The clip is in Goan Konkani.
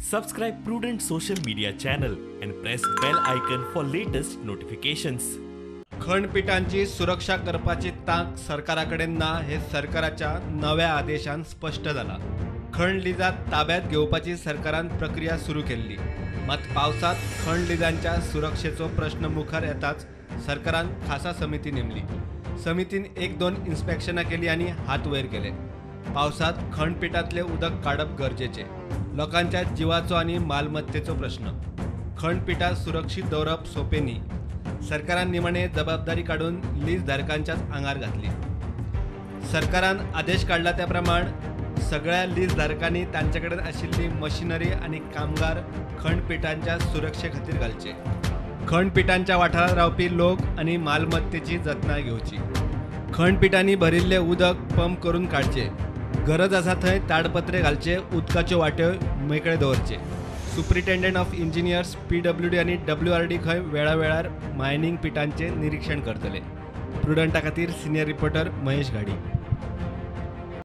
Subscribe Prudent social media channel and press bell icon for latest notifications. खणपिटांची सुरक्षा करपाची तांक सरकारा कडेन ना हे सरकाराच्या नव्या आदेशान स्पश्ट जाला. खण लिजां ताब्यात घेवपाची सरकारान प्रक्रिया सुरू केल्ली, मात पावसांत खण लिजांच्या सुरक्षेचो प्रश्न मुखार येताच सरकारान खासा समिती नेमली. समितीन एक दोन इन्स्पेक्शनां केली आनी हात वयर केले. पावसांत खणपिटांतलें उदक काडप गरजेचें, लोकांच्या जिवाचो आनी मालमत्तेचो प्रश्न. खणपिटां सुरक्षीत दवरप सोंपें न्ही. सरकारान निमाणे जबाबदारी काडून लीज धारकांच्याच आंगार घातली. सरकारान आदेश काडला त्या प्रमाण सगळ्या लीज धारकांनी तांचे कडेन आशिल्ली मशिनरी आनी कामगार खणपिटांच्या सुरक्षे खातीर घालचे. खणपिटांच्या वाठारांत रावपी लोक आनी मालमत्तेची जतनाय घेवची. खणपिटांनी भरिल्लें उदक पंप करून काडचें. गरज आसा थंय ताडपत्रे घालचे. उदकाच्यो वाट्यो मेकळे दवरचे. सुप्रिटेंडंट ऑफ इंजिनियर्स, PWD आनी WRD खंय वेळावेळार मायनींग पिटांचें निरीक्षण करतले. प्रुडंटा खातीर सिनियर रिपोर्टर महेश घाडी.